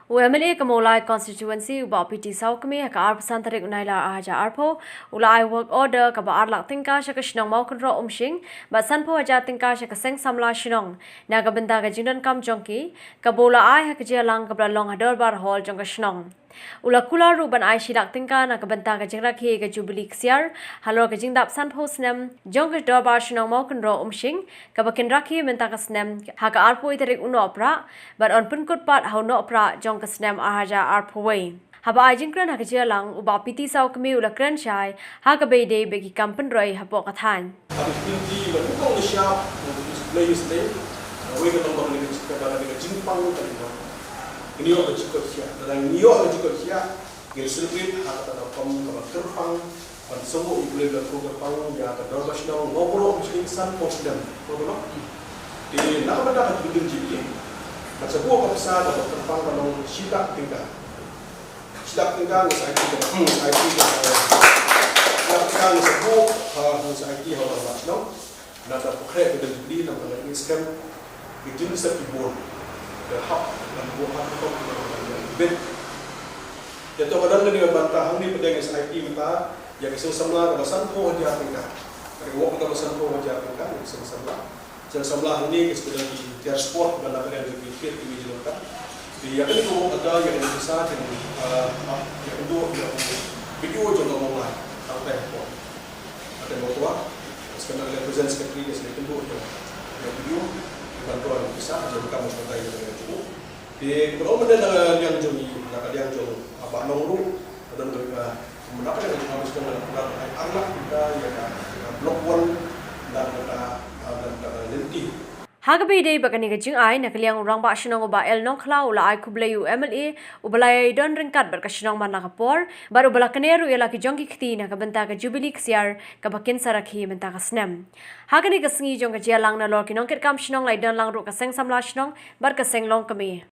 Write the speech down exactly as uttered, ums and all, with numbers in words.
U MLA ka Mawlai Constituency u Bah P T Sawkmie ha ka arphew san tarik u Nailar arhajar arphew u la ai work order kaba ar lak tyngka sha ka shnong Mawkynroh Umshing bad sanphew hajar tyngka sha ka seng samla shnong na ka bynta ka jingdonkam jong ki, kaba u la ai ha ka jingïalang kaba la long ha Dorbar Hall jong ka shnong. U la kular ruh ban ai shi lak tyngka na ka bynta ka jingrakhe ïa ka Jubili Ksiar halor ka jingdap sanphew snem jong ka Dorbar Shnong Mawkynroh Umshing, kaba kin rakhe mynta ka snem ha ka arphew tarik u Nohprah bad yn pynkut pat ha u Nohprah jong ka snem arhajar arphew wei. Haba ai jingkren ha ka jingïalang, u Bah P T Sawkmie u la kren shai ha kaba ïadei bad ki kam pynroi hapoh ka thaiñ. Ka community ba nyngkong nyngshap, na ka Blei ïa u Blei, na wei ka long ba ka jingpang ka jingpang. Ngin ïoh ka jingkoit khiah, lada ngin ïoh ka jingkoit khiah, ngin celebrate ha kata ka rukom kaba kyrpang, ban sngewbha ïa u Blei ba ka kyrpang ïa ka Dorbar Shnong Mawkynroh Umshing sanphew snem. Mawkynroh. Te na ka bynta ka building jong ki, ka sa buh ka pisa kaba kyrpang ka long shi lak tyngka. Shi lak tyngka ngin sa aiti, ngin sa aiti, shi lak tyngka ngin sa buh, ha, ngin sa aiti ha u Rangbah Shnong. Nangta pynkhreh ka Jubili namar ka jingïasyriem, ka jingïasyriem ki bun. Ka hap ban buh ha ka rukom kaba bit. Ïa to ka dang kane ka bynta hangne pat ngin sa aiti mynta ïa ka seng samla kaba sanphew hajar tyngka. Ka reward kaba sanphew hajar tyngka ïa ka seng samla. Seng samla hangne ka sdang ki tiar sport ba na ka liang jong ki tiar ki jong ka. Te ïa kane ka wok ata ïa kane ka pisa kin, ah, ah, ïa kynduh ïa u B D O jong ka Mawlai. Tang tai hapoh. Ata ba kwah. Ka sdang ka present secretary ka sdang kynduh ïa u. Ïa u B D O. Ban kwah ïa ka pisa jong ka Mawlai ïa kane ka jong u. Te kaba ong mynta na ka liang jong i, na ka liang jong, ah, Bah Nongrum, ka don ka, ah, mynta ka liang jong, ah, mesti na, na, na, ar lak, na, ïa ka, ah, block one, na, na, na, ah, na, na, na, lynti. Ha kaba ïadei bad kane ka jingai, na ka liang u Rangbah Shnong u Bah L Nongkhlaw u la ai khublei ïa u MLA uba la ïadon ryngkat bad ka shnong man la ka por, bad uba la kane ruh ïa la ki jong ki kti na ka bynta ka Jubili Ksiar kaba kin sa rakhe mynta ka snem. Ha kane ka sngi jong ka jingïalang nalor ki nongkitkam shnong la ïadon lang ruh ka seng samla shnong bad ka seng longkmie.